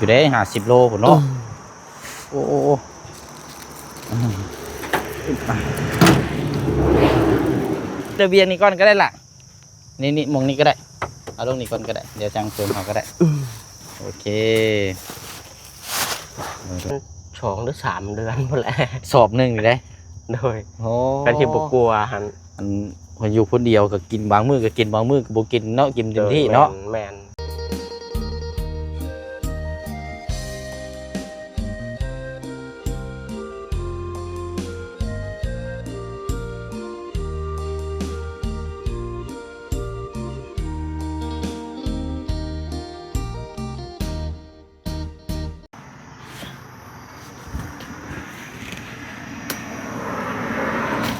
ຢູ່ເດ້ ຫ້າສິບໂລພຸ້ນເນາະ. ອືມ ໂອ້ ໂອ້ ໂອ້ ອືມ ລະບຽງນີ້ກ່ອນກໍໄດ້ລະ ນີ້ ນີ້ ໝ່ອງນີ້ກໍໄດ້ ເອົາລົງນີ້ກ່ອນກໍໄດ້ ດຽວຈັ່ງເຕີມເອົາກໍໄດ້. ອືມ ໂອເຄ ສອງຫຼືສາມເດືອນພຸ້ນແຫຼະ ສອບໜຶ່ງນີ້ເດ້. ໂດຍ ໂອ້ ຄັນຊິບໍ່ກົວຫັ້ນ ອັນ ເພິ່ນຢູ່ຄົນດຽວກໍກິນ ບາງມື້ກໍກິນ ບາງມື້ກໍບໍ່ກິນເນາະ ກິນເຕັມທີ່ເນາະ. ໂດຍ ແມ່ນ ແມ່ນ.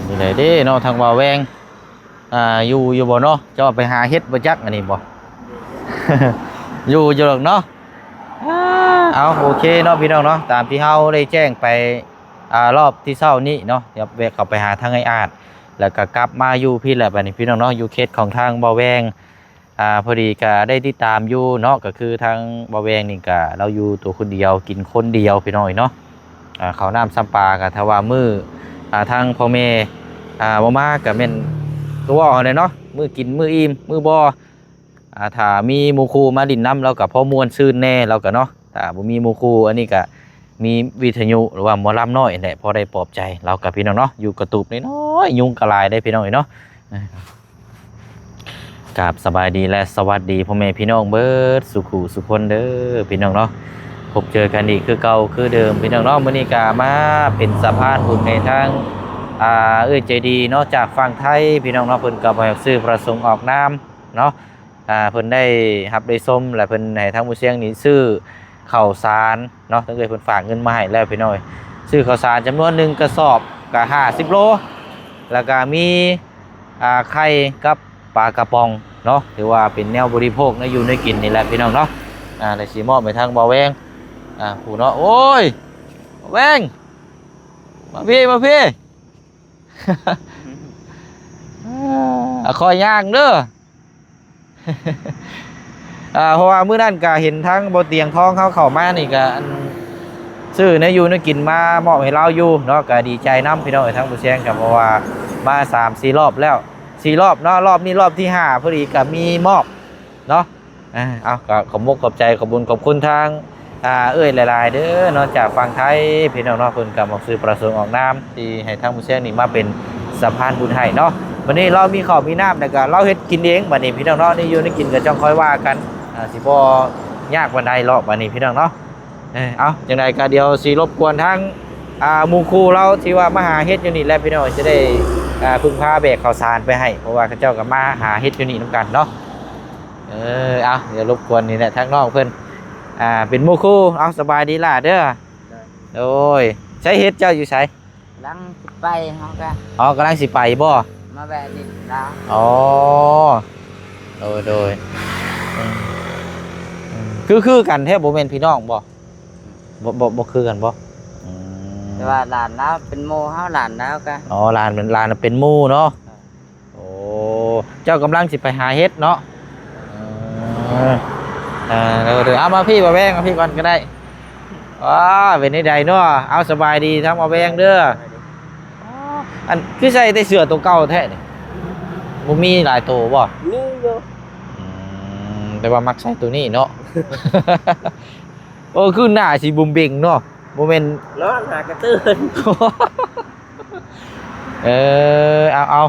ນີ້ແຫຼະເດ້ເນາະ ທາງບ່າວແວງ ອ່າ ຢູ່ ຢູ່ບໍ່ເນາະ? ເຈົ້າໄປຫາເຮັດບໍ່ຈັກ ອັນນີ້ບໍ່? ຢູ່ ຢູ່ດອກເນາະ. ອ່າ ເອົາ ໂອເຄເນາະ ພີ່ນ້ອງເນາະ ຕາມທີ່ເຮົາໄດ້ແຈ້ງໄປ ອ່າ ລອບທີ່ເຊົ້ານີ້ເນາະ ດຽວແວະເຂົ້າໄປຫາທາງອ້າຍອາດ ແລ້ວກໍກັບມາຢູ່ພີ້ແຫຼະ ບັດນີ້ ພີ່ນ້ອງເນາະ ຢູ່ເຂດຂອງທາງບ່າວແວງ. ອ່າ ພໍດີກໍໄດ້ຕິດຕາມຢູ່ເນາະ ກໍຄືທາງບ່າວແວງນີ້ກໍລາວຢູ່ຕົວຄົນດຽວ ກິນຄົນດຽວ ພີ່ນ້ອງເອີຍເນາະ. ອ່າ ເຂົ້ານ້ຳຊຳປາກໍຖ້າວ່າມື້ ອ່າ ທາງພໍ່ແມ່ ອ່າ ບໍ່ມາກໍແມ່ນຄືເວົ້າຫັ້ນແຫຼະເນາະ ມື້ກິນມື້ອີ່ມ ມື້ບໍ່ ອ່າ ຖ້າມີໝູ່ຄູ່ມາຫຼິ້ນນຳ ລາວກໍພໍມ່ວນຊື່ນແດ່ ລາວກໍເນາະ. ຖ້າບໍ່ມີໝູ່ຄູ່ ອັນນີ້ກໍມີວິທະຍຸ ຫຼືວ່າໝໍລຳນ້ອຍແຫຼະ ພໍໄດ້ປອບໃຈລາວກໍ ພີ່ນ້ອງເນາະ. ຢູ່ກະຕູບນ້ອຍໆ ຍຸງກໍຫຼາຍເດ້ ພີ່ນ້ອງເອີຍເນາະ. ກາບສະບາຍດີ ແລະ ສະຫວັດດີພໍ່ແມ່ພີ່ນ້ອງເບິດສູ່ຄູ່ສູ່ຄົນເດີ ພີ່ນ້ອງເນາະ. ພົບເຈີກັນອີກຄືເກົ່າຄືເດີມ ພີ່ນ້ອງເນາະ. ມື້ນີ້ກໍມາເປັນສະພານບຸນໃຫ້ທາງ ອ່າ ເອື້ອຍໃຈດີເນາະ ຈາກຝັ່ງໄທ ພີ່ນ້ອງເນາະ. ເພິ່ນກໍບໍ່ຢາກຊື່ປະສົງອອກນາມເນາະ. ອ່າ ເພິ່ນໄດ້ຮັບໄດ້ຊົມ ແລະ ເພິ່ນໃຫ້ທາງໝູ່ຊຽງນີ້ຊື້ເຂົ້າສານເນາະ ທາງເອື້ອຍເພິ່ນຝາກເງິນມາໃຫ້ແລ້ວ ພີ່ນ້ອງເອີຍ. ຊື້ເຂົ້າສານຈຳນວນໜຶ່ງກະສອບ ກະຫ້າສິບໂລ ແລ້ວກະມີ ອ່າ ໄຂ່ກັບປາກະປ໋ອງເນາະ ຖືວ່າເປັນແນວບໍລິໂພກ ແນວຢູ່ແນວກິນນີ້ແຫຼະ ພີ່ນ້ອງເນາະ. ອ່າ ແລ້ວຊິມອບໃຫ້ທາງບ່າວແວງ ອ່າ ຜູ້ເນາະ. ໂອ້ຍ ບ່າວແວງ ມາພີ້ ມາພີ້ ອ່າ ຄ່ອຍຍ່າງເດີ. ອ່າ ເພາະວ່າມື້ນັ້ນກະເຫັນທາງບໍ່ຕຽງທອງເຮົາເຂົ້າມານີ້ກະ ອັນ ຊື້ແນວຢູ່ແນວກິນມາມອບໃຫ້ລາວຢູ່ເນາະ ກະດີໃຈນຳ ພີ່ນ້ອງເອີຍ. ທາງບໍ່ແຊງກະ ເພາະວ່າມາສາມສີ່ລອບແລ້ວ ສີ່ລອບເນາະ ລອບນີ້ລອບທີຫ້າ ພໍດີກະມີມອບເນາະ. ອ່າ ເອົາ ກໍຂອບອົກຂອບໃຈ ຂອບບຸນຂອບຄຸນທາງ ອ່າ ເອື້ອຍຫຼາຍໆເດີເນາະ ຈາກຝັ່ງໄທ ພີ່ນ້ອງເນາະ. ເພິ່ນກໍບໍ່ຊື່ປະສົງອອກນາມ ທີ່ໃຫ້ທາງໝູ່ຊຽງນີ້ມາເປັນສະພານບຸນໃຫ້ເນາະ. ບັດນີ້ລາວມີເຂົ້າມີນ້ຳ ແລ້ວກໍລາວເຮັດກິນເອງ ບັດນີ້ ພີ່ນ້ອງເນາະ. ນີ້ຢູ່ນີ້ກິນກໍຈັ່ງຄ່ອຍວ່າກັນ ອ່າ ຊິບໍ່ຍາກປານໃດເນາະ ບັດນີ້ ພີ່ນ້ອງເນາະ. ເອີ ເອົາ ຈັ່ງໃດກໍດຽວຊິລົບກວນທາງ ອ່າ ໝູ່ຄູ່ລາວທີ່ວ່າມາຫາເຫັດຢູ່ນີ້ແຫຼະ ພີ່ນ້ອງ ຈະໄດ້ ອ່າ ເພິ່ງພາແບກເຂົ້າສານໄປໃຫ້ ເພາະວ່າເຂົາເຈົ້າກໍມາຫາເຫັດຢູ່ນີ້ນຳກັນເນາະ. ເອີ ເອົາ ດຽວລົບກວນນີ້ແຫຼະ ທາງນ້ອງເພິ່ນ ອ່າ ເປັນໝູ່ຄູ່. ເອົາ ສະບາຍດີຫຼ້າເດີ. ໂດຍ ໂດຍ ໃສເຫັດເຈົ້າຢູ່ໃສ? ກຳລັງຊິໄປ ເຮົາກະ ອໍ ກຳລັງຊິໄປບໍ່? ມາແວະຫຼິ້ນລາວ. ອໍ ໂດຍ ໂດຍ ອືມ ອືມ ຄື ຄືກັນແທ້ ບໍ່ແມ່ນພີ່ນ້ອງບໍ່? ບໍ່ ບໍ່ ບໍ່ຄືກັນບໍ່? ອືມ ແຕ່ວ່າຫຼານລາວເປັນໝູ່ເຮົາ ຫຼານລາວກະ ອໍ ຫຼານ ຫຼານເປັນໝູ່ເນາະ. ໂອ້ ເຈົ້າກຳລັງຊິໄປຫາເຫັດເນາະ. ເອີ ເອີ ເອີ ເອົາມາພີ້ ບ່າວແວງ ມາພີ້ກ່ອນກໍໄດ້. ວ້າ ເປັນແນວໃດເນາະ? ເອົາ ສະບາຍດີທາງບ່າວແວງເດີ. ອັນ ຄືໃສ່ແຕ່ເສື້ອໂຕເກົ່າແທ້ນີ້? ບໍ່ມີຫຼາຍໂຕບໍ່? ມີຢູ່. ອືມ ແຕ່ວ່າມັກໃສ່ໂຕນີ້ເນາະ. ໂອ້ ຄືໜ້າຊິບຸມເບັງເນາະ ບໍ່ແມ່ນເນາະ ໜ້າກະຕື່ນ. ເອີ ເອົາ ເອົາ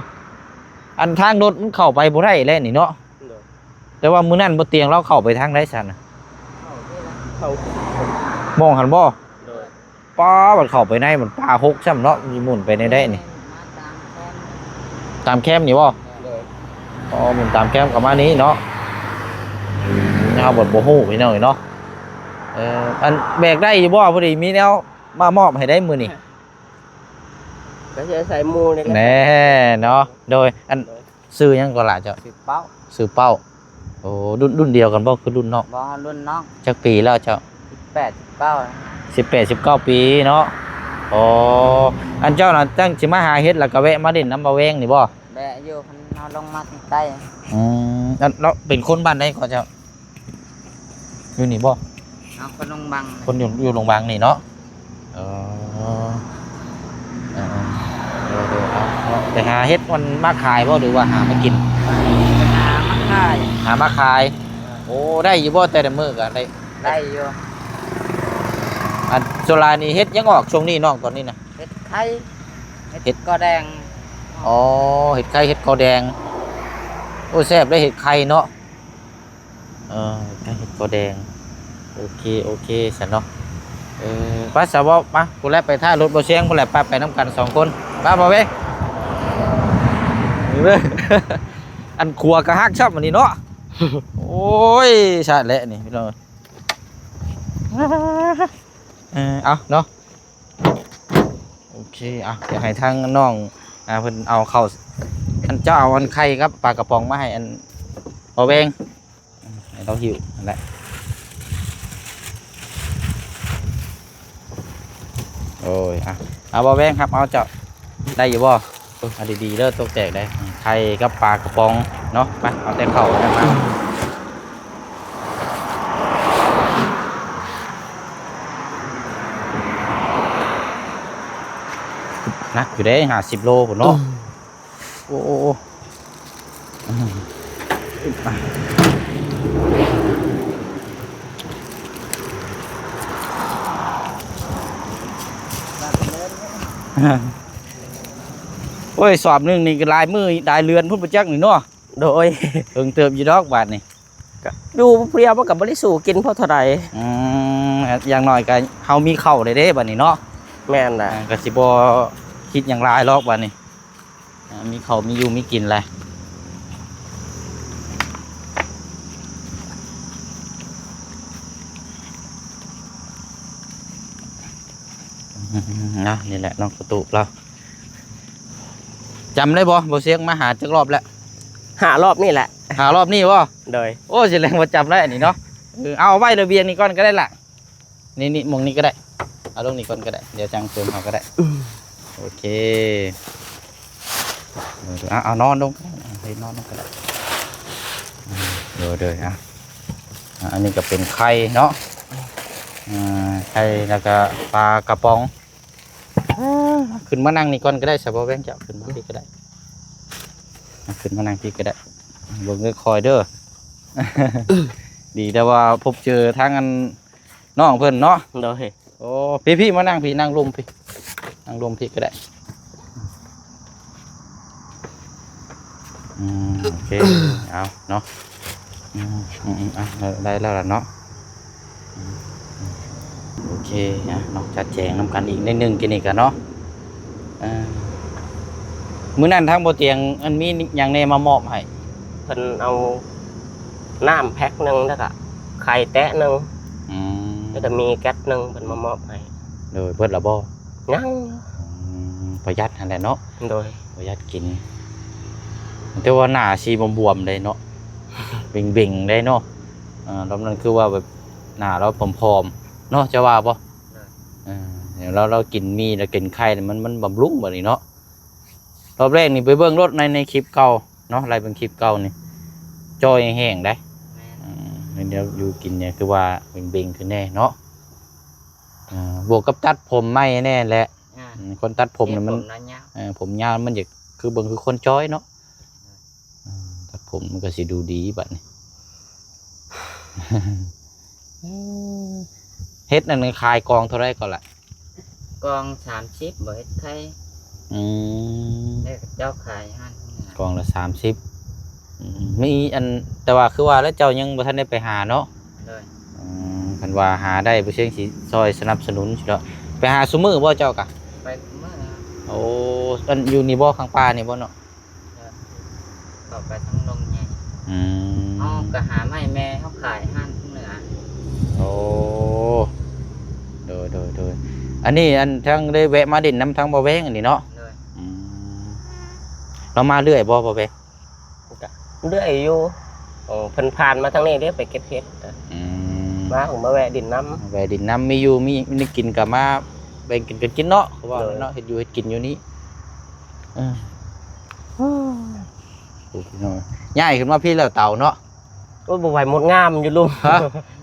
ອັນທາງລົດມັນເຂົ້າໄປບໍ່ໄດ້ແລ້ວນີ້ເນາະ. ໂດຍ ແຕ່ວ່າມື້ນັ້ນບໍ່ຕຽງລາວເຂົ້າໄປທາງໃດຊັ້ນນະ? ເຂົ້າ ມອງຫັ້ນບໍ່? ໂດຍ ປ້າ ມັນເຂົ້າໄປໃນ ມັນປ່າຮົກຊ້ຳເນາະ ມີໝຸ່ນໄປແນວໃດນີ້? ຕາມແຄມນີ້ບໍ່? ໂດຍ ອໍ ໝຸ່ນຕາມແຄມເຂົ້າມານີ້ເນາະ. ອືມ ເຮົາບັດບໍ່ຮູ້ ພີ່ນ້ອງເອີຍເນາະ. ເອີ ອັນ ແບກໄດ້ຢູ່ບໍ່? ພໍດີມີແນວມາມອບໃຫ້ໄດ້ມື້ນີ້. ກໍຊິອາໄສໝູ່ນີ້ແຫຼະ ແນ່ເນາະ. ໂດຍ ອັນ ໂດຍ ຊື່ຫຍັງກໍລະເຈົ້າ? ຊື່ເປົ້າ. ຊື່ເປົ້າ. ໂອ້ ລຸ້ນ ລຸ້ນດຽວກັນບໍ່ ຄືລຸ້ນນ້ອງ? ບໍ່ ລຸ້ນນ້ອງ. ຈັກປີແລ້ວເຈົ້າ? ສິບແປດ ສິບເກົ້າ ສິບແປດ ສິບເກົ້າປີເນາະ. ໂອ້ ອັນເຈົ້ານະ ຈັ່ງຊິມາຫາເຫັດ ແລ້ວກໍແວະມາຫຼິ້ນນຳບ່າວແວງນີ້ບໍ່? ແວະຢູ່ ເພິ່ນເຮົາລົງມາທາງໃຕ້. ອືມ ອັນ ເນາະ ເປັນຄົນບ້ານໃດກໍເຈົ້າ? ຢູ່ນີ້ບໍ່? ເອົາຄົນລົງບັງ ຄົນຢູ່ ຢູ່ລົງບັງນີ້ເນາະ. ເອີ ເອີ ເອີ ເອີ ເອີ ເອົາເນາະ ໄປຫາເຫັດມັນມາຂາຍບໍ່ ຫຼືວ່າຫາມາກິນ? ໄປຫາມາຂາຍ ຫາມາຂາຍ. ເອີ ໂອ້ ໄດ້ຢູ່ບໍ່ແຕ່ລະມື້ກະໄດ້? ໄດ້ຢູ່. ອັນສ່ວນຫຼາຍນີ້ເຫັດຫຍັງອອກຊ່ວງນີ້ນ້ອງ ຕອນນີ້ນະ? ເຫັດໄຂ່ ເຫັດ ເຫັດກໍແດງ. ອໍ ເຫັດໄຂ່ ເຫັດກໍແດງ. ໂອ້ ແຊບເດ້ເຫັດໄຂ່ເນາະ. ເອີ ເຫັດໄຂ່ ເຫັດກໍແດງ. ໂອເຄ ໂອເຄຊັ້ນເນາະ. ເອີ ໄປຊະ ເວົ້າມາ ພຸ້ນແຫຼະ ໄປຖ້າລົດບໍ່ແຊງພຸ້ນແຫຼະ ໄປ ໄປນຳກັນສອງຄົນ. ໄປ ບໍ່ເວງ ອັນຂົວກະຫັກຊ້ຳອັນນີ້ເນາະ. ໂອ້ຍ ຊາດແຫຼະນີ້ພີ່ນ້ອງ. ເອີ ເອົາເນາະ. ໂອເຄ ເອົາ ດຽວໃຫ້ທາງນ້ອງ ອ່າ ເພິ່ນເອົາເຂົ້າ ອັນ ເຈົ້າເອົາອັນໄຂ່ກັບປາກະປ໋ອງມາໃຫ້ອັນ ບໍ່ແວງ ໃຫ້ລາວຫິ້ວຫັ້ນແຫຼະ. ໂອ້ຍ ອ່ະ ເອົາ ບໍ່ແວງ ຮັບເອົາເຈົ້າ ໄດ້ຢູ່ບໍ່? ເອີ ເອົາດີໆເດີ ຕົກແຕກໄດ໋. ໄຂ່ກັບປາກະປ໋ອງເນາະ. ໄປ ເອົາແຕ່ເຂົ້ານັ້ນມາ. ໜັກຢູ່ເດ້ ຫ້າສິບໂລພຸ້ນເນາະ. ໂອ້ ໂອ້ ໂອ້ ອືມ ໂອ້ຍ ສອບໜຶ່ງນີ້ກໍຫຼາຍມື້ຫຼາຍເດືອນພຸ້ນປະຈັກນີ້ເນາະ. ໂດຍ ເຖິງເຕີບຢູ່ດອກບາດນີ້. ກະຢູ່ຜູ້ດຽວມັນກະບໍ່ໄດ້ສູ້ກິນພໍເທົ່າໃດ. ອືມ ຢ່າງໜ້ອຍກະເຮົາມີເຂົ້າແລ້ວເດ້ບາດນີ້ເນາະ. ແມ່ນແຫຼະ ເອີ ກະຊິບໍ່ຄິດຫຍັງຫຼາຍດອກບາດນີ້ ເອີ ມີເຂົ້າມີຢູ່ມີກິນແລ້ວ. ເນາະ ນີ້ແຫຼະນ້ອງກະຕຸກລາວ. ຈຳໄດ້ບໍ່ ບໍ່ຊຽງມາຫາຈັກຮອບແລ້ວ? ຫ້າຮອບນີ້ແຫຼະ. ຫ້າຮອບນີ້ບໍ່? ໂດຍ. ໂອ້ ສະແດງວ່າຈຳໄດ້ອັນນີ້ເນາະ. ເອີ ເອົາໄວ້ລະບຽງນີ້ກ່ອນກໍໄດ້ລະ. ນີ້ ນີ້ ໝ່ອງນີ້ກໍໄດ້. ເອົາລົງນີ້ກ່ອນກໍໄດ້. ດຽວຈັ່ງເຕີມເຮົາກໍໄດ້. ອືມ ໂອເຄ. ເອີ ເອົາ ເອົານອນລົງ ເຮັດນອນລົງກໍໄດ້. ໂດຍ ໂດຍ. ອ່ະ ອ່ະ ອັນນີ້ກໍເປັນໄຂ່ເນາະ. ອ່າ ໄຂ່ ແລ້ວກໍປາກະປ໋ອງ. ອ່າ ຂຶ້ນມານັ່ງນີ້ກ່ອນກໍໄດ້ ສະບໍ່ແວງ ເຈົ້າຂຶ້ນມາພີ້ກໍໄດ້. ອ່າ ຂຶ້ນມານັ່ງພີ້ກໍໄດ້. ເບິ່ງເດີ ຄອຍເດີ. ດີແຕ່ວ່າພົບເຈີທາງອັນ ນ້ອງເພິ່ນເນາະ. ໂດຍ. ໂອ້ ພີ້ໆ ມານັ່ງພີ້ ນັ່ງລົມພີ້ ນັ່ງລົມພີ້ກໍໄດ້. ອືມ ໂອເຄ ເອົາເນາະ. ອືມ ອືມ ອືມ ອ່ະ ໄດ້ແລ້ວລະເນາະ. ອືມ ອືມ ໂອເຄ ອ່ະ ເນາະ ຈັດແຈງນຳກັນອີກໜ້ອຍໜຶ່ງ ກິນນີ້ກັນເນາະ. ເອີ ມື້ນັ້ນທາງບໍ່ຕຽງ ອັນ ມີຫຍັງແດ່ມາມອບໃຫ້? ເພິ່ນເອົານ້ຳແພັກໜຶ່ງ ແລ້ວກະໄຂ່ແຕະໜຶ່ງ. ອືມ ແລ້ວກະມີແກັດໜຶ່ງ ເພິ່ນມາມອບໃຫ້. ໂດຍ. ເບິດລະບໍ່? ຍັງ. ອືມ ປະຢັດຫັ້ນແຫຼະເນາະ. ໂດຍ. ປະຢັດກິນ ແຕ່ວ່າໜ້າຊິບວມໆ ໄດ໋ເນາະ ເບັງໆ ໄດ໋ເນາະ. ເອີ ລອບນັ້ນຄືວ່າແບບໜ້າລາວຜອມໆ ເນາະ ຈະວ່າບໍ່? ໂດຍ. ເອີ ລາວ ລາວກິນໝີ່ ລາວກິນໄຂ່ ມັນ ມັນບຳລຸງບາດນີ້ເນາະ. ລອບແລກນີ້ໄປເບິ່ງໂລດໃນ ໃນຄລິບເກົ່າເນາະ ໄລ່ເບິ່ງຄລິບເກົ່ານີ້ ຈ່ອຍແຮງໄດ໋. ແມ່ນ. ອືມ ດຽວຢູ່ກິນນີ້ຄືວ່າເບັງໆ ຂຶ້ນແດ່ເນາະ. ອ່າ ບວກກັບຕັດຜົມໃໝ່ແນ່ແຫຼະ. ອ່າ ອືມ ຄົນຕັດຜົມນີ້ມັນ ເອີ ຜົມຍາວມັນຢາກຄືເບິ່ງຄືຄົນຈ່ອຍເນາະ. ເອີ ຕັດຜົມມັນກໍຊິດູດີບາດນີ້. ເຮັດອັນນັ້ນຂາຍກອງເທົ່າໃດກໍລະ? ກອງສາມສິບ ບໍ່ເຮັດໄຂ່. ອືມ ແລ້ວເຈົ້າຂາຍຮ້ານຂ້າງໜ້າ ກອງລະສາມສິບ. ອືມ ມີອັນ ແຕ່ວ່າຄືວ່າແລ້ວເຈົ້າຍັງບໍ່ທັນໄດ້ໄປຫາເນາະ. ໂດຍ. ອືມ ຄັນວ່າຫາໄດ້ ບໍ່ຊຽງຊິຊ່ອຍສະໜັບສະໜູນຊິດອກ. ໄປຫາຊຸມື້ບໍ່ເຈົ້າກະ? ໄປຊຸມື້. ໂອ້ ອັນຢູ່ນີ້ບໍ່ ຂ້າງປ່ານີ້ບໍ່ເນາະ? ເຂົ້າໄປທາງດົງໃຫຍ່. ອືມ ເຮົາກໍຫາໄມ້ແມ່ເຮົາຂາຍຮ້ານທາງເໜືອ. ໂອ້ ໂດຍ ໂດຍ ໂດຍ. ອັນນີ້ ອັນ ທາງໄດ້ແວະມາຫຼິ້ນນຳທາງບໍ່ແວງອັນນີ້ເນາະ? ໂດຍ. ອືມ ລາວມາເລື້ອຍບໍ່ ບໍ່ແວງ? ກະເລື້ອຍຢູ່. ໂອ້ ເພິ່ນຜ່ານມາທາງນີ້ເດ້ ໄປເກັບເຫັດ. ອືມ ມາ ມາແວະຫຼິ້ນນຳ ແວະຫຼິ້ນນຳ. ມີຢູ່ ມີ ມີແນວກິນກໍມາແບ່ງກິນກັນກິນເນາະ ເຂົາວ່າ. ໂດຍ. ເນາະ ເຮັດຢູ່ເຮັດກິນຢູ່ນີ້. ເອີ ໂອ້ ພີ່ນ້ອງ ຍ້າຍຂຶ້ນມາພີ້ແລ້ວເຕົາເນາະ. ໂອ້ຍ ບໍ່ໄຫວ ມົດງາມຢູ່ລຸ່ມ. ຮະ?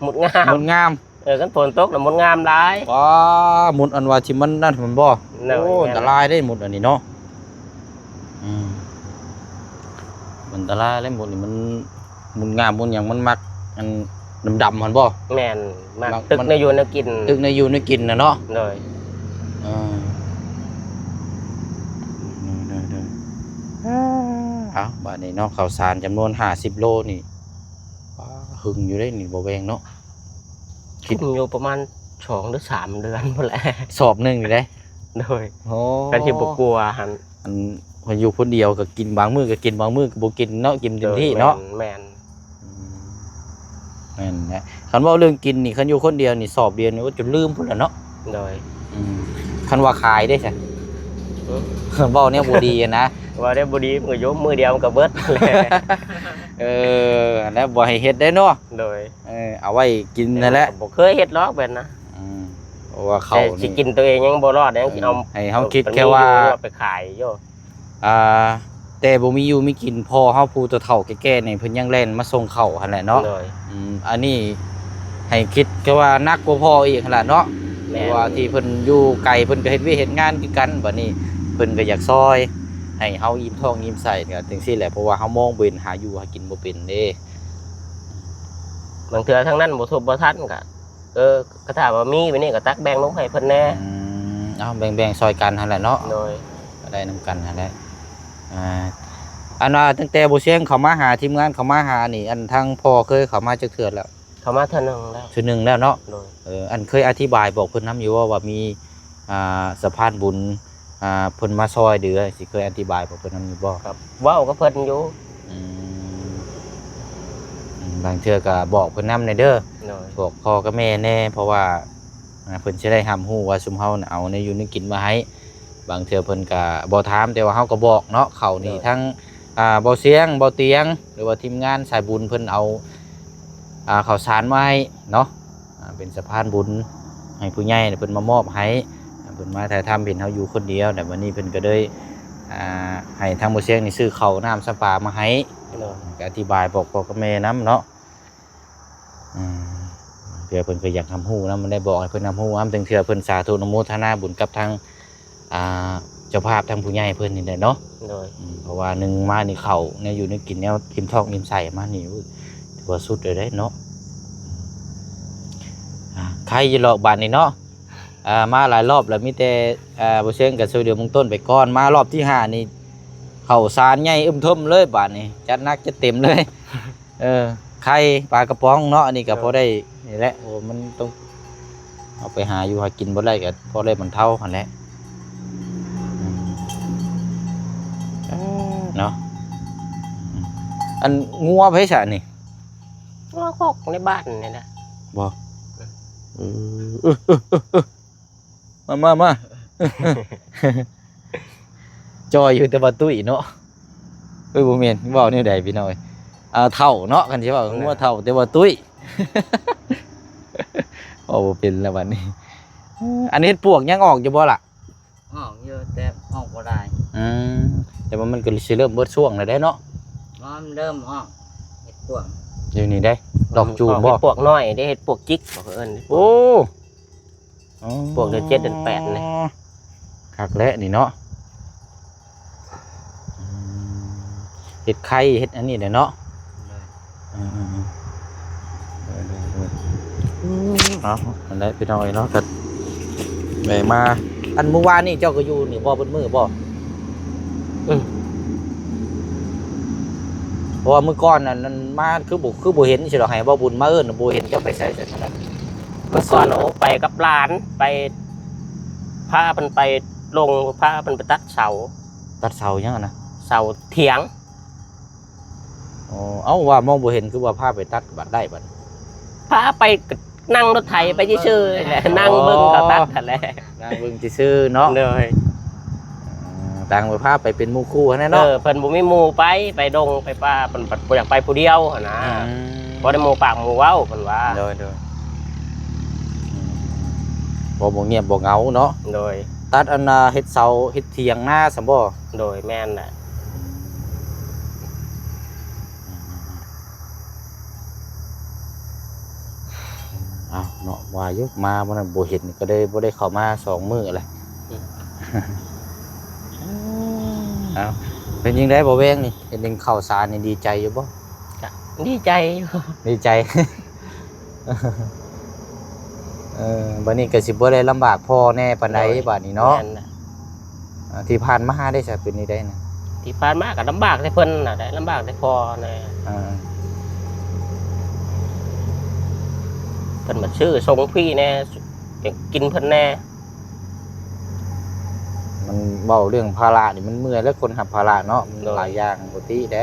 ມົດງາມ ມົດງາມ. ເອີ ຄັນຝົນຕົກລະມົດງາມຫຼາຍ. ວ້າ ມົດອັນວ່າທີ່ມັນນັ້ນແມ່ນບໍ່? ໂອ້ ໂດຍ ແມ່ນ ອັນຕະລາຍເດ້ມົດອັນນີ້ເນາະ. ອືມ ອັນຕະລາຍເດ້ມົດນີ້ ມັນ ມົດງາມມົດຫຍັງ ມັນມັກອັນດຳໆຫັ້ນບໍ່? ແມ່ນ ມັກ ມັກຕຶກ ມັນ ແນວຢູ່ແນວກິນ ຕຶກແນວຢູ່ແນວກິນນະເນາະ. ໂດຍ ເອີ ໂດຍໆ ເອົາ ບາດນີ້ເນາະ ເຂົ້າສານຈຳນວນຫ້າສິບໂລນີ້ ປາ ຫຶງຢູ່ເດ້ນີ້ ບໍ່ແວງເນາະ. ຄິດ ຄຸມຢູ່ປະມານສອງ ຫຼື ສາມເດືອນພຸ້ນແຫຼະ ສອບໜຶ່ງນີ້ເດ້. ໂດຍ ໂອ້ ຄັນຊິບໍ່ກົວຫັ້ນ ອັນ ເພິ່ນຢູ່ຄົນດຽວກໍກິນ ບາງມື້ກໍກິນ ບາງມື້ກໍບໍ່ກິນເນາະ ກິນເຕັມທີ່ເນາະ. ໂດຍ ແມ່ນ ແມ່ນ ອືມ ແມ່ນແຫຼະ. ຄັນເວົ້າເລື່ອງກິນນີ້ ຄັນຢູ່ຄົນດຽວນີ້ ສອບດຽວນີ້ ໂອ້ ຈົນລືມພຸ້ນລະເນາະ. ໂດຍ ອືມ ຄັນວ່າຂາຍເດ້ຊະ? ເວົ້າແນວບໍ່ດີຫັ້ນນະ ເວົ້າແນວບໍ່ດີ ມັນກໍຢູ່ມື້ດຽວມັນກໍເບິດແຫຼະ. ເອີ ອັນນັ້ນບໍ່ໃຫ້ເຮັດເດ້ເນາະ. ໂດຍ ເອີ ເອົາໄວ້ກິນນັ້ນແຫຼະ. ບໍ່ເຄີຍເຮັດດອກແບບນັ້ນ. ອືມ ເພາະວ່າເຂົາ ແຕ່ຊິ ນີ້ ກິນຕົວເອງຍັງບໍ່ລອດ ຍັງຊິເອົາ ເອີ ໃຫ້ເຮົາຄິດແຄ່ວ່າ ເອີ ໄປຂາຍຢູ່. ອ່າ ແຕ່ບໍ່ມີຢູ່ມີກິນ ພໍ່ເຮົາຜູ້ເຖົ້າໆແກ່ໆນີ້ ເພິ່ນຍັງແລ່ນມາສົ່ງເຂົ້າຫັ້ນແຫຼະເນາະ. ໂດຍ ອືມ ອັນນີ້ໃຫ້ຄິດແຄ່ວ່າໜັກກວ່າພໍ່ອີກຫັ້ນລະເນາະ. ແມ່ນ ເພາະວ່າທີ່ເພິ່ນຢູ່ໄກ ເພິ່ນກໍເຮັດວຽກເຮັດງານຄືກັນ ບັດນີ້ເພິ່ນກໍຢາກຊ່ອຍໃຫ້ເຮົາອີ່ມທ້ອງອີ່ມໄສ້ ກໍຈັ່ງຊີ້ແຫຼະ. ເພາະວ່າເຮົາມອງບໍ່ເຫັນ ຫາຢູ່ຫາກິນບໍ່ເປັນເດ້. ບາງເທື່ອທາງນັ້ນບໍ່ທົບບໍ່ທັນກໍ ເອີ ກໍຖ້າວ່າມີແບບນີ້ກໍຕັກແບ່ງລົງໃຫ້ເພິ່ນແດ່. ອືມ ເອົາ ແບ່ງໆຊ່ອຍກັນຫັ້ນແຫຼະເນາະ. ໂດຍ ກໍໄດ້ນຳກັນຫັ້ນແຫຼະ. ອ່າ ອັນວ່າຕັ້ງແຕ່ບໍ່ຊຽງເຂົ້າມາຫາ ທີມງານເຂົ້າມາຫານີ້ ອັນທາງພໍ່ເຄີຍເຂົ້າມາຈັກເທື່ອແລ້ວ? ເຂົ້າມາເທື່ອໜຶ່ງແລ້ວ. ເທື່ອໜຶ່ງແລ້ວເນາະ. ໂດຍ ເອີ ອັນເຄີຍອະທິບາຍບອກເພິ່ນນຳຢູ່ບໍ່ວ່າມີ ອ່າ ສະພານບຸນ ອ່າ ເພິ່ນມາຊ່ອຍເຫຼືອ ຊິເຄີຍອະທິບາຍບອກເພິ່ນນຳຢູ່ບໍ່? ກໍເວົ້າກັບເພິ່ນຢູ່. ອືມ ອືມ ບາງເທື່ອກໍບອກເພິ່ນນຳແດ່ເດີ. ໂດຍ ບອກພໍ່ກັບແມ່ແດ່ ເພາະວ່າ ອ່າ ເພິ່ນຊິໄດ້ຮັບຮູ້ວ່າຊຸມເຮົານະເອົາແນວຢູ່ແນວກິນມາໃຫ້. ບາງເທື່ອເພິ່ນກໍບໍ່ຖາມ ແຕ່ວ່າເຮົາກໍບອກເນາະ. ເຂົ້ານີ້ ໂດຍ ທັງ ອ່າ ບໍ່ຊຽງ ບໍ່ຕຽງ ຫຼືວ່າທີມງານສາຍບຸນເພິ່ນເອົາ ອ່າ ເຂົ້າສານມາໃຫ້ເນາະ. ອ່າ ເປັນສະພານບຸນໃຫ້ຜູ້ໃຫຍ່ ເພິ່ນມາມອບໃຫ້. ເພິ່ນມາຖ່າຍທຳເຫັນເຮົາຢູ່ຄົນດຽວ ແລ້ວບັດນີ້ເພິ່ນກໍເລີຍ ອ່າ ໃຫ້ທາງບໍ່ຊຽງນີ້ຊື້ເຂົ້ານ້ຳສຳປາມາໃຫ້. ໂດຍ ກໍອະທິບາຍບອກພໍ່ກັບແມ່ນຳເນາະ. ອືມ ເພື່ອເພິ່ນກໍຢາກຮັບຮູ້ນຳ ໄດ້ບອກໃຫ້ເພິ່ນຮັບຮູ້ນຳ. ເຖິງເທື່ອເພິ່ນສາທຸອະນຸໂມທະນາບຸນກັບທາງ ອ່າ ເຈົ້າພາບ ທາງຜູ້ໃຫຍ່ເພິ່ນນີ້ແຫຼະເນາະ. ໂດຍ ອືມ ເພາະວ່າໜຶ່ງມານີ້ເຂົ້າແນວຢູ່ແນວກິນ ແນວອີ່ມທ້ອງອີ່ມໄສ້ມານີ້ ໂອ້ຍ ຖືວ່າສຸດເລີຍເດ້ເນາະ. ອ່າ ໄຄຢູ່ລອກບາດນີ້ເນາະ. ອ່າ ມາຫຼາຍລອບແລ້ວ ມີແຕ່ ອ່າ ບໍ່ເຊີງກັບຊ່ວຍເຫຼືອເບື້ອງຕົ້ນໄປກ່ອນ. ມາລອບທີຫ້ານີ້ ເຂົ້າສານໃຫຍ່ອຶ້ມເຖິມເລີຍບາດນີ້ ຈັດໜັກຈັດເຕັມເລີຍ. ເອີ ໄຂ່ ປາກະປ໋ອງເນາະ ອັນນີ້ກໍ ໂດຍ ພໍໄດ້ນີ້ແຫຼະ. ໂອ້ ມັນຕ້ອງເອົາໄປຫາຢູ່ຫາກິນບໍ່ໄດ້ ກໍພໍໄດ້ບັນເທົາຫັ້ນແຫຼະ. ອືມ ເອີ ເນາະ. ອືມ ອັນງົວໃຜຊະນີ້? ງົວຄອກໃນບ້ານນີ້ແຫຼະ. ບໍ່? ເອີ ເອີ ເອີ ເອີ ເອີ ມາ ມາ ມາ ຈ່ອຍຢູ່ແຕ່ວ່າຕຸ້ຍເນາະ. ເອີ ບໍ່ແມ່ນ ເວົ້າແນວໃດພີ່ນ້ອງເອີຍ? ອ່າ ເຖົ້າເນາະ ຄັນຊິເວົ້າ ແມ່ນ ງົວເຖົ້າແຕ່ວ່າຕຸ້ຍ. ເວົ້າບໍ່ເປັນແລ້ວບັດນີ້. ອັນເຫັດປວກຍັງອອກຢູ່ບໍ່ລະ? ອອກຢູ່ ແຕ່ອອກບໍ່ຫຼາຍ. ອືມ ແຕ່ວ່າມັນກໍຊິເລີ່ມເບິດຊ່ວງແລ້ວເດ້ເນາະ. ມັນເລີ່ມອອກເຫັດປວກ ຢູ່ນີ້ເດ້ ດອກຈູມບໍ່? ເຫັດປວກນ້ອຍເດ້ ເຫັດປວກຈິກ ເຂົາເອີ້ນ. ໂອ້ ອໍ ພວກເດືອນເຈັດເດືອນແປດນີ້ ຄັກແຫຼະນີ້ເນາະ. ອືມ ເຮັດໄຂ່ເຮັດອັນນີ້ແຫຼະເນາະ. ໂດຍ ອືມໆໆ ໂດຍໆ ເນາະ. ອັນໃດພີ່ນ້ອງເອີຍເນາະ ກໍແມ່ນມາ ອັນມື້ວານນີ້ເຈົ້າກໍຢູ່ນີ້ບໍ່ເບິດມື້ບໍ່? ອືມ ເພາະວ່າມື້ກ່ອນນັ້ນ ນັ້ນມາຄືບໍ່ ຄືບໍ່ເຫັນຊິດອກ ໃຫ້ເວົ້າບຸນມາເອີ້ນ ບໍ່ເຫັນເຈົ້າໄປໃສຊັ້ນນະ. ເມື່ອກ່ອນ ໂອ້ ໄປກັບຫຼານ ໄປ ພາເພິ່ນໄປລົງ ພາເພິ່ນໄປຕັດເສົາ. ຕັດເສົາຫຍັງຫັ້ນນະ? ເສົາຖຽງ. ອໍ ເອົ້າ ວ່າມອງບໍ່ເຫັນ ຄືວ່າພາໄປຕັດບາດໄດ້ບັດ? ພາໄປ ນັ່ງລົດໄຖໄປຊື່ໆແຫຼະ ນັ່ງເບິ່ງເຂົາຕັດຫັ້ນແຫຼະ ນັ່ງເບິ່ງຊື່ໆເນາະ. ໂດຍ ເອີ ຕ່າງວ່າພາໄປເປັນໝູ່ຄູ່ຫັ້ນແຫຼະເນາະ. ເອີ ເພິ່ນບໍ່ມີໝູ່ໄປ ໄປດົງໄປປ່າ ເພິ່ນພັດບໍ່ຢາກໄປຜູ້ດຽວຫັ້ນນະ. ອືມ ບໍ່ໄດ້ໝູ່ປາກໝູ່ເວົ້າເພິ່ນວ່າ. ໂດຍໆ ອືມ ບໍ່ ບໍ່ງຽບບໍ່ເຫງົາເນາະ. ໂດຍ ຕັດອັນນ່າ ເຮັດເສົາເຮັດຖຽງນາຊັ້ນບໍ່? ໂດຍ ແມ່ນແຫຼະ. ເອົາ ເນາະ ວ່າຢູ່ມາມື້ນັ້ນບໍ່ເຫັນ ກໍເລີຍບໍ່ໄດ້ເຂົ້າມາສອງມື້ແລ້ວ. ອືມ ເອົ້າ ເປັນຈັ່ງໃດບໍ່ແວງນີ້ ເຫັນໜຶ່ງເຂົ້າສານນີ້ດີໃຈຢູ່ບໍ່? ກະດີໃຈຢູ່ ດີໃຈ. ເອີ ບັດນີ້ກໍຊິບໍ່ໄດ້ລຳບາກພໍ່ແດ່ປານໃດ ໂດຍ ບັດນີ້ເນາະ. ແມ່ນລະ. ອ່າ ທີ່ຜ່ານມາເດ້ຊະ ເປັນຈັ່ງໃດນະ? ທີ່ຜ່ານມາກໍລຳບາກແຕ່ເພິ່ນນະ ໄດ້ລຳບາກແຕ່ພໍ່ແດ່. ອ່າ ເພິ່ນມາຊື້ສົ່ງພີ່ແດ່ ກິນເພິ່ນແດ່. ມັນເວົ້າເລື່ອງພາລະນີ້ມັນເມື່ອຍແຫຼະ ຄົນຮັບພາລະເນາະ ມັນ ໂດຍ ຫຼາຍຢ່າງ ບໍ່ຕິເດ້.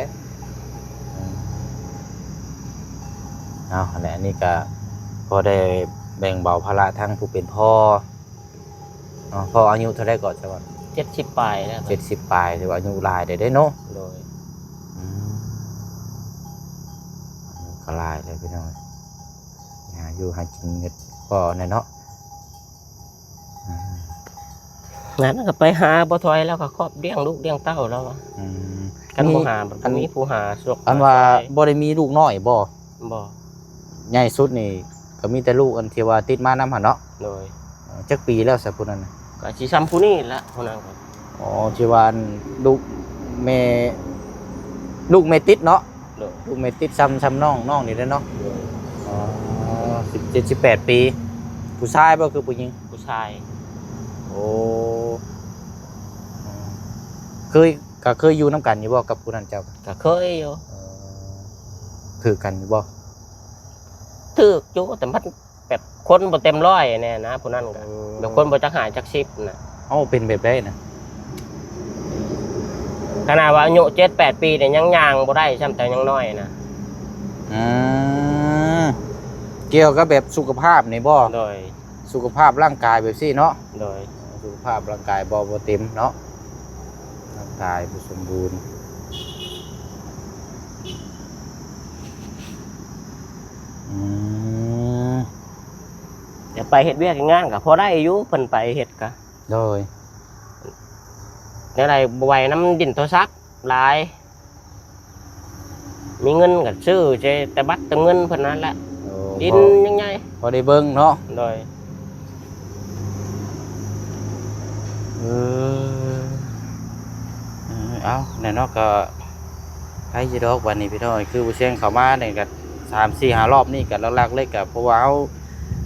ເອົາ ຫັ້ນແຫຼະ ອັນນີ້ກໍພໍໄດ້ແບ່ງເບົາພາລະທາງຜູ້ເປັນພໍ່ເນາະ. ພໍ່ອາຍຸເທົ່າໃດເກາະ ສະຫວັດ? ເຈັດສິບປາຍແລ້ວ. ເຈັດສິບປາຍ ຖືວ່າອາຍຸຫຼາຍແລ້ວເດ້ເນາະ. ໂດຍ. ອືມ ອາຍຸກໍຫຼາຍແລ້ວພີ່ນ້ອງ ຫາຢູ່ຫາກິນເງິນພໍແດ່ເນາະ. ອືມ ນັ້ນກໍໄປຫາບໍ່ຖອຍ ແລ້ວກໍຄອບລ້ຽງລູກລ້ຽງເຕົ້າແລ້ວ. ອືມ ຄັນບໍ່ຫາ ມີ ມັນບໍ່ມີຜູ້ຫາສົກ ອັນວ່າ ຊ່ອຍ ບໍ່ໄດ້ມີລູກນ້ອຍບໍ່? ບໍ່. ໃຫຍ່ສຸດນີ້ກໍມີແຕ່ລູກອັນທີ່ວ່າຕິດມານຳຫັ້ນເນາະ. ໂດຍ. ເອີ ຈັກປີແລ້ວຊະຜູ້ນັ້ນນະ? ກໍຊິຊ່ຳຜູ້ນີ້ແຫຼະ ຜູ້ນັ້ນກໍ. ອໍ ທີ່ວ່າອັນລູກແມ່ ລູກແມ່ຕິດເນາະ. ໂດຍ. ລູກແມ່ຕິດຊ່ຳ ຊ່ຳນ້ອງ ນ້ອງນີ້ແຫຼະເນາະ. ໂດຍ. ອໍ ສິບເຈັດ ສິບແປດປີ ຜູ້ຊາຍບໍ່ ຄືຜູ້ຍິງ? ຜູ້ຊາຍ. ໂອ້ ເຄີຍ ກໍເຄີຍຢູ່ນຳກັນຢູ່ບໍ່ກັບຜູ້ນັ້ນເຈົ້າ? ກໍເຄີຍຢູ່. ເອີ ຖືກກັນຢູ່ບໍ່? ຖືກຢູ່ ແຕ່ມັນແບບຄົນບໍ່ເຕັມຮ້ອຍແນ່ນະ ຜູ້ນັ້ນກໍ. ເອີ ແບບຄົນບໍ່ຈັກຫ້າຈັກສິບນະ. ເອົ້າ ເປັນແບບໃດນະ? ຂະໜາດວ່າອາຍຸເຈັດແປດປີນີ້ຍັງຍ່າງບໍ່ໄດ້ຊ້ຳ ແຕ່ຍັງນ້ອຍນະ. ອືມ ກ່ຽວກັບແບບສຸຂະພາບນີ້ບໍ່? ໂດຍ. ສຸຂະພາບຮ່າງກາຍແບບຊີ້ເນາະ. ໂດຍ. ສຸຂະພາບຮ່າງກາຍບໍ່ ບໍ່ເຕັມເນາະ ຮ່າງກາຍບໍ່ສົມບູນ. ອືມ ແຕ່ໄປເຮັດວຽກເຮັດງານກໍພໍໄດ້ຢູ່ ເພິ່ນໄປເຮັດກະ. ໂດຍ. ແນວໃດບໍ່ໄຫວນຳດິນໂທລະສັບຫຼາຍ ມີເງິນກໍຊື້ແຕ່ບັດເຕີມເງິນເພິ່ນນັ້ນແຫຼະ. ໂອ້ ດິນຍັງໃຫຍ່ ພໍໄດ້ເບິ່ງເນາະ. ໂດຍ. ເອີ ເອີ ເອົາ ແນ່ເນາະ ກໍໃຜຊິດອກບັດນີ້ພີ່ນ້ອງ ຄືບໍ່ຊຽງເຂົ້າມານີ້ກໍສາມສີ່ຫ້າລອບນີ້ກໍຫຼັກໆເລີຍ ກໍເພາະວ່າເຮົາ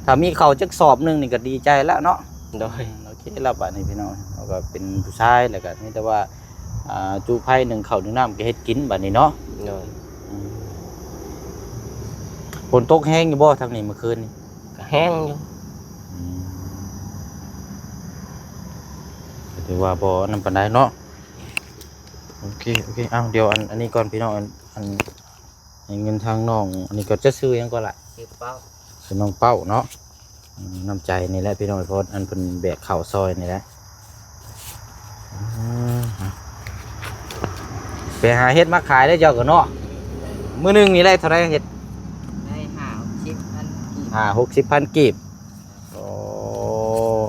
ຖ້າມີເຂົ້າຈັກສອບໜຶ່ງນີ້ກໍດີໃຈແລ້ວເນາະ. ໂດຍ. ໂອເຄແລ້ວບັດນີ້ພີ່ນ້ອງ ເຮົາກໍເປັນຜູ້ຊາຍ ແລ້ວກໍມີແຕ່ວ່າ ອ່າ ຈູໄຟ ໜຶ້ງເຂົ້າໜຶ້ງນ້ຳ ກໍເຮັດກິນບັດນີ້ເນາະ. ໂດຍ. ອືມ ຝົນຕົກແຮງຢູ່ບໍ່ທາງນີ້ມື້ຄືນນີ້? ກໍແຮງຢູ່. ອືມ ກໍຖືວ່າບໍ່ອັນນັ້ນປານໃດເນາະ. ໂອເຄ ໂອເຄ ເອົາ ດຽວອັນ ອັນນີ້ກ່ອນພີ່ນ້ອງ ອັນ ອັນ ໃຫ້ເງິນທາງນ້ອງ ອັນນີ້ກໍຈະຊື່ຫຍັງກໍລະ? ຊື່ເປົ້າ. ຊື່ນ້ອງເປົ້າເນາະ. ອືມ ນ້ຳໃຈນີ້ແຫຼະພີ່ນ້ອງ ເພາະອັນເພິ່ນແບກເຂົ້າຊ່ອຍນີ້ແຫຼະ. ອືມ ໄປຫາເຫັດມາຂາຍເດີ້ເຈົ້າກໍເນາະ. ມື້ໜຶ່ງນີ້ໄດ້ເທົ່າໃດເຫັດ? ໄດ້ຫ້າຫົກສິບພັນກີບ. ຫ້າຫົກສິບພັນກີບ. ໂອ້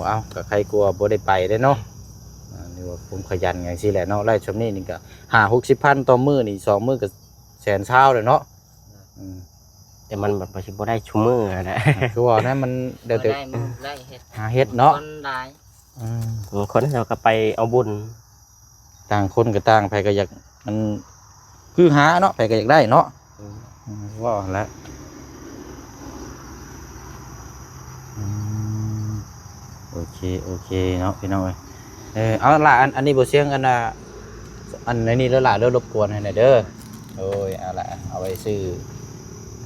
ເອົ້າ ກໍໃຄກວ່າບໍ່ໄດ້ໄປເດ້ເນາະ. ອ່າ ນີ້ວ່າຄວາມຂະຫຍັນຫຍັງຊີ້ແຫຼະເນາະ ໄດ້ຊ່ຳນີ້ນີ້ກໍຫ້າຫົກສິບພັນຕໍ່ມື້ນີ້ ສອງມື້ກໍແສນຊາວແລ້ວເນາະ. ອືມ ແຕ່ມັນແບບວ່າຊິບໍ່ໄດ້ຊຸມື້ຫັ້ນແຫຼະ ຄືວ່ານັ້ນ ມັນແລ້ວແຕ່ ບໍ່ໄດ້ ມັນໄດ້ເຮັດ ຫາເຮັດເນາະ. ຄົນຫຼາຍ. ອືມ ບາງຄົນເຂົາກໍໄປເອົາບຸນ. ຕ່າງຄົນກໍຕ່າງ ໃຜກໍຢາກ ມັນຄືຫາເນາະ ໃຜກໍຢາກໄດ້ເນາະ. ອືມ ອືມ ເວົ້າຫັ້ນແຫຼະ. ອືມ ໂອເຄ ໂອເຄເນາະພີ່ນ້ອງເອີຍ. ເອີ ເອົາລະ ອັນ ອັນນີ້ບໍ່ສຽງ ອັນນ່າ ອັນ ອັນນີ້ເດີລະ ເດີ ລົບກວນໃຫ້ແດ່ເດີ. ໂດຍ ເອົາລະ ເອົາໄວ້ຊື້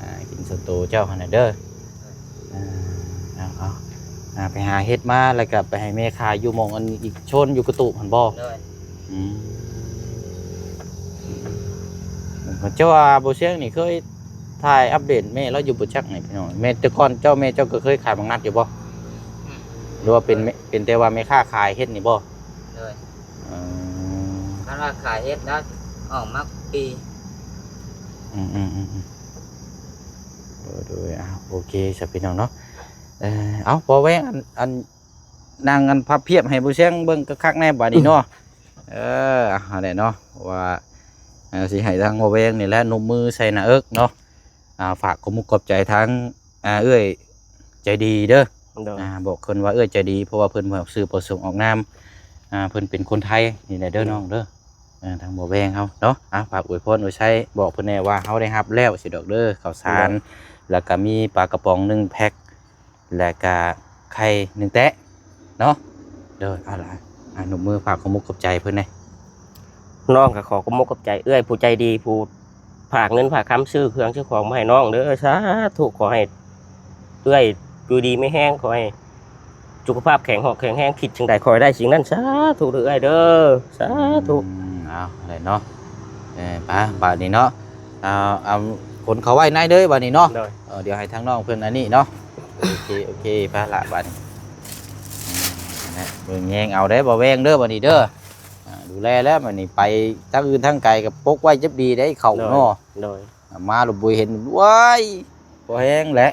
ອ່າ ກິນສ່ວນໂຕເຈົ້າຫັ້ນນະເດີ. ເອີ ເອົາ ເອົາ ອ່າ ໄປຫາເຮັດມາ ແລ້ວກໍໄປໃຫ້ແມ່ຂາຍຢູ່ໝ່ອງອັນອີກໂຊນຢູ່ກະຕູບຫັ້ນບໍ່? ໂດຍ. ອືມ ເຈົ້າວ່າບໍ່ສຽງນີ້ເຄີຍຖ່າຍອັບເດດແມ່ລາວຢູ່ບໍ່ຈັກນີ້ພີ່ນ້ອງ. ແມ່ແຕ່ກ່ອນເຈົ້າ ແມ່ເຈົ້າກໍເຄີຍຂາຍໝາກນັດຢູ່ບໍ່? ອືມ ຫຼືວ່າເປັນ ເຄີຍ ເປັນແຕ່ວ່າແມ່ຄ້າຂາຍເຫັດນີ້ບໍ່? ໂດຍ. ອືມ ຄັນວ່າຂາຍເຫັດແລ້ວອອກໝາກປີ. ອືມໆໆໆ ໂດຍໆ. ອ່າ ໂອເຄຊະພີ່ນ້ອງເນາະ. ເອີ ເອົາ ພໍແວງ ອັນ ອັນ ນັ່ງ ອັນ ພັບພຽບໃຫ້ຜູ້ຊຽງເບິ່ງຄັກໆແດ່ບາດນີ້ເນາະ. ເອີ ເອົາແຫຼະເນາະ ວ່າ ເອີ ຊິໃຫ້ທາງພໍ່ແວງນີ້ແຫຼະ ນົບມືໃສ່ໜ້າເອິກເນາະ. ອ່າ ຝາກຂອບມຸກຂອບໃຈທາງ ອ່າ ເອື້ອຍ ໃຈດີເດີ້ ໂດຍ ອ່າ ບອກເພິ່ນວ່າເອື້ອຍໃຈດີ ເພາະວ່າເພິ່ນບໍ່ອອກຊື່ປະສົງອອກນາມ ອ່າ ເພິ່ນເປັນຄົນໄທນີ້ແຫຼະເດີ້ ໂດຍ ນ້ອງເດີ້ ເອີ ທາງບໍ່ແວງເຮົາເນາະ ອ່າ ຝາກອວຍພອນອວຍໄຊບອກເພິ່ນແດ່ວ່າເຮົາໄດ້ຮັບແລ້ວຊີ້ດອກເດີ້ ເຂົ້າສານ ໂດຍ ແລ້ວກະມີປາກະປ໋ອງໜຶ່ງແພັກ ແລ້ວກະໄຂ່ໜຶ່ງແຕະເນາະ ໂດຍ ເອົາລະ ອະນຸບມືຝາກຂອບມຸກຂອບໃຈເພິ່ນແດ່. ນ້ອງກໍຂໍຂອບມຸກຂອບໃຈເອື້ອຍຜູ້ໃຈດີ ຜູ້ຝາກເງິນຝາກຄຳຊື້ເຄື່ອງຊື້ຂອງມາໃຫ້ນ້ອງເດີ້ ສາທຸ ຂໍໃຫ້ເອື້ອຍຢູ່ດີມີແຮງ ຂໍໃຫ້ສຸຂະພາບແຂງຮອກແຂງແຮງ ຄິດສິ່ງໃດຂໍໃຫ້ໄດ້ສິ່ງນັ້ນ ສາທຸເດີ້ເອື້ອຍເດີ້ ສາທຸ ອືມ ເອົາແຫຼະເນາະ ເອີ ໄປບາດນີ້ເນາະ ເອົາ ເອົາຂົນເຂົ້າໄວ້ໃນເດີ້ບາດນີ້ເນາະ ໂດຍ ເອີ ດຽວໃຫ້ທາງນ້ອງເພິ່ນອັນນີ້ເນາະ ໂອເຄ ໂອເຄ ໄປລະບາດນີ້ ອືມ ເບິ່ງແຍງເອົາເດີ້ ບໍ່ແວງເດີ້ບາດນີ້ເດີ້ ອ່າ ດູແລແລ້ວ ບາດນີ້ໄປທາງອື່ນທາງໄກກໍປົກໄວ້ຈັບດີໄດ້ເຂົ້າເນາະ ໂດຍ ມາແລ້ວບໍ່ເຫັນ ວ້າຍ ບໍ່ແຮງແຫຼະ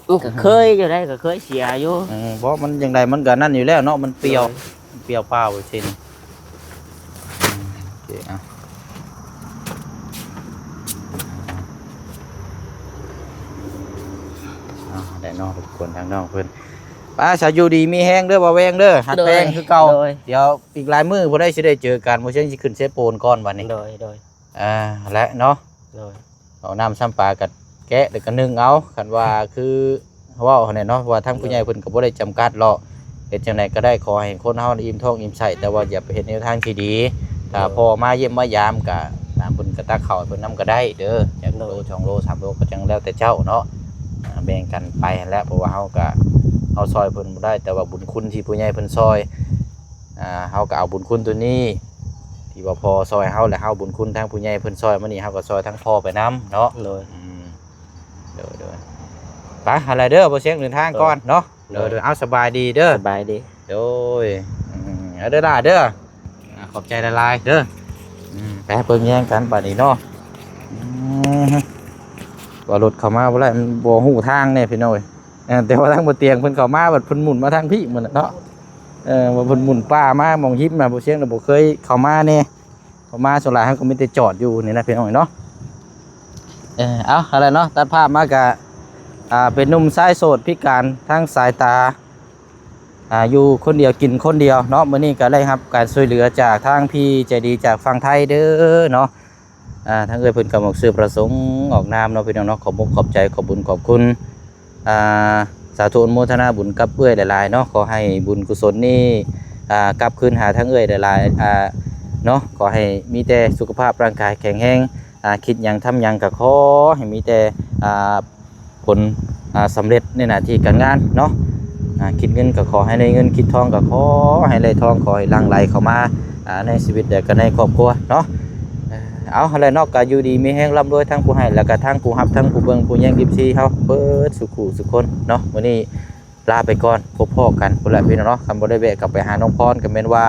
ມັນກໍເຄີຍຢູ່ໄດ໋ ກໍເຄີຍເສຍຢູ່ ເອີ ເພາະມັນຈັ່ງໃດມັນກໍນັ້ນຢູ່ແລ້ວເນາະ ມັນປ່ຽວ ໂດຍ ມັນປ່ຽວເປົ່າໄປຊີ້ ອືມ ໂອເຄ ອ່ະ ອ່າ ໄດ້ເນາະ ລົບກວນທາງນ້ອງເພິ່ນ ໄປ ສາຢູ່ດີມີແຮງເດີ້ ບໍ່ແວງເດີ້ ຮັກແພງຄືເກົ່າ ໂດຍ ດຽວອີກຫຼາຍມື້ບໍ່ໄດ້ຊິໄດ້ເຈີກັນ ບໍ່ເຊັ່ນຊິຂຶ້ນເຊໂປນກ່ອນບັດນີ້ ໂດຍ ໂດຍ ອ່າ ແຫຼະເນາະ ໂດຍ ເອົານ້ຳຊຳປາກັບແກະ ແລ້ວກໍໜຶ້ງເອົາ ຄັນວ່າຄືເວົ້າຫັ້ນແຫຼະເນາະ ເພາະວ່າທາງຜູ້ໃຫຍ່ເພິ່ນກໍບໍ່ໄດ້ຈຳກັດເນາະ ເຮັດຈັ່ງໃດກໍໄດ້ ຂໍໃຫ້ຄົນເຮົາອີ່ມທ້ອງອີ່ມໄສ້ ແຕ່ວ່າຢ່າໄປເຮັດໃນທາງທີ່ດີ ຖ້າ ໂດຍ ພໍ່ມາຢ້ຽມມາຢາມກໍ ອ່າ ເພິ່ນກໍຕັກເຂົ້າໃຫ້ເພິ່ນນຳກໍໄດ້ເດີ້ ຈັກໂລ ໂດຍ ສອງໂລ ສາມໂລ ກໍຈັ່ງແລ້ວແຕ່ເຈົ້າເນາະ ອ່າ ແບ່ງກັນໄປຫັ້ນແຫຼະ ເພາະວ່າເຮົາກໍ ເຮົາຊ່ອຍເພິ່ນບໍ່ໄດ້ ແຕ່ວ່າບຸນຄຸນທີ່ຜູ້ໃຫຍ່ເພິ່ນຊ່ອຍ ອ່າ ເຮົາກໍເອົາບຸນຄຸນໂຕນີ້ ທີ່ວ່າພໍ່ຊ່ອຍເຮົາ ແລະ ເຮົາບຸນຄຸນທາງຜູ້ໃຫຍ່ເພິ່ນຊ່ອຍມານີ້ ເຮົາກໍຊ່ອຍທາງພໍ່ໄປນຳເນາະ ໂດຍ ອືມ ໂດຍ ໂດຍ ໄປ ຫັ້ນແຫຼະເດີ້ ບໍ່ສຽງເດີນທາງກ່ອນເນາະ ໂດຍ ໂດຍ ໂດຍ ເອົາ ສະບາຍດີເດີ້ ສະບາຍດີ ໂດຍ ອືມ ເອົາເດີ້ຫຼ້າເດີ້ ອ່າ ຂອບໃຈຫຼາຍໆເດີ້ ອືມ ໄປເບິ່ງແຍງກັນບາດນີ້ເນາະ ອືມ ວ່າລົດເຂົ້າມາບໍ່ໄດ້ ມັນບໍ່ຮູ້ທາງແດ່ພີ່ນ້ອງເອີຍ ເອີ ແຕ່ວ່າທາງບໍ່ຕຽງເພິ່ນເຂົ້າມາ ບັດເພິ່ນໝຸນມາທາງພີ້ໝົດເນາະ ເອີ ວ່າເພິ່ນໝຸນປ່າມາໝ່ອງຮິມນະ ບໍ່ສຽງນະ ບໍ່ເຄີຍເຂົ້າມາແດ່ ເຂົ້າມາສ່ວນຫຼາຍເຮົາກໍມີແຕ່ຈອດຢູ່ນີ້ນະພີ່ນ້ອງເນາະ ເອີ ເອົາ ຫັ້ນແຫຼະເນາະ ຕັດພາບມາກະ ອ່າ ເປັນໜຸ່ມຊາຍໂສດພິການທາງສາຍຕາ ອ່າ ຢູ່ຄົນດຽວກິນຄົນດຽວເນາະ ມື້ນີ້ກໍໄດ້ຮັບການຊ່ວຍເຫຼືອຈາກທາງພີ່ໃຈດີຈາກຝັ່ງໄທເດີ້ເນາະ ອ່າ ທາງເອື້ອຍເພິ່ນກໍອອກຊື່ປະສົງອອກນາມເນາະ ພີ່ນ້ອງເນາະ ຂອບອົກຂອບໃຈ ຂອບບຸນຂອບຄຸນ ອ່າ ສາທຸອະນຸໂມທະນາບຸນກັບເອື້ອຍຫຼາຍໆເນາະ ຂໍໃຫ້ບຸນກຸສົນນີ້ ອ່າ ກັບຄືນຫາທາງເອື້ອຍຫຼາຍໆ ອ່າ ເນາະ ຂໍໃຫ້ມີແຕ່ສຸຂະພາບຮ່າງກາຍແຂງແຮງ ອ່າ ຄິດຫຍັງທຳຫຍັງກໍຂໍໃຫ້ມີແຕ່ ອ່າ ຜົນ ອ່າ ສຳເລັດໃນໜ້າທີ່ການງານເນາະ ອ່າ ຄິດເງິນກໍຂໍໃຫ້ໄດ້ເງິນ ຄິດທອງກໍຂໍໃຫ້ໄດ້ທອງ ຂໍໃຫ້ຫຼັ່ງໄຫຼເຂົ້າມາ ອ່າ ໃນຊີວິດ ແລະ ກໍໃນຄອບຄົວເນາະ ເອົາ ຫັ້ນແຫຼະເນາະ ກໍຢູ່ດີມີແຮງ ລ່ຳລວຍ ທັງຜູ້ໃຫ້ ແລະ ກໍທັງຜູ້ຮັບ ທັງຜູ້ເບິ່ງ ຜູ້ແຍງ ເອັຟຊີ ເຮົາເບິດສູ່ຄູ່ສູ່ຄົນເນາະ ມື້ນີ້ລາໄປກ່ອນ ພົບພໍ້ກັນພຸ້ນແຫຼະພີ່ນ້ອງເນາະ ຄັນບໍ່ໄດ້ແວະກັບໄປຫານ້ອງພອນ ກໍແມ່ນວ່າ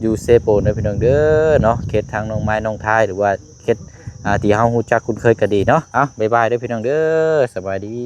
ຢູ່ເຊໂປນເດີພີ່ນ້ອງເດີເນາະ ເຂດທາງໜອງໄມ້ໜອງທາຍ ຫຼືວ່າເຂດ ອ່າ ທີ່ເຮົາຮູ້ຈັກຄຸ້ນເຄີຍກໍດີເນາະ ເອົາ ບາຍບາຍເດີພີ່ນ້ອງເດີ ສະບາຍດີ.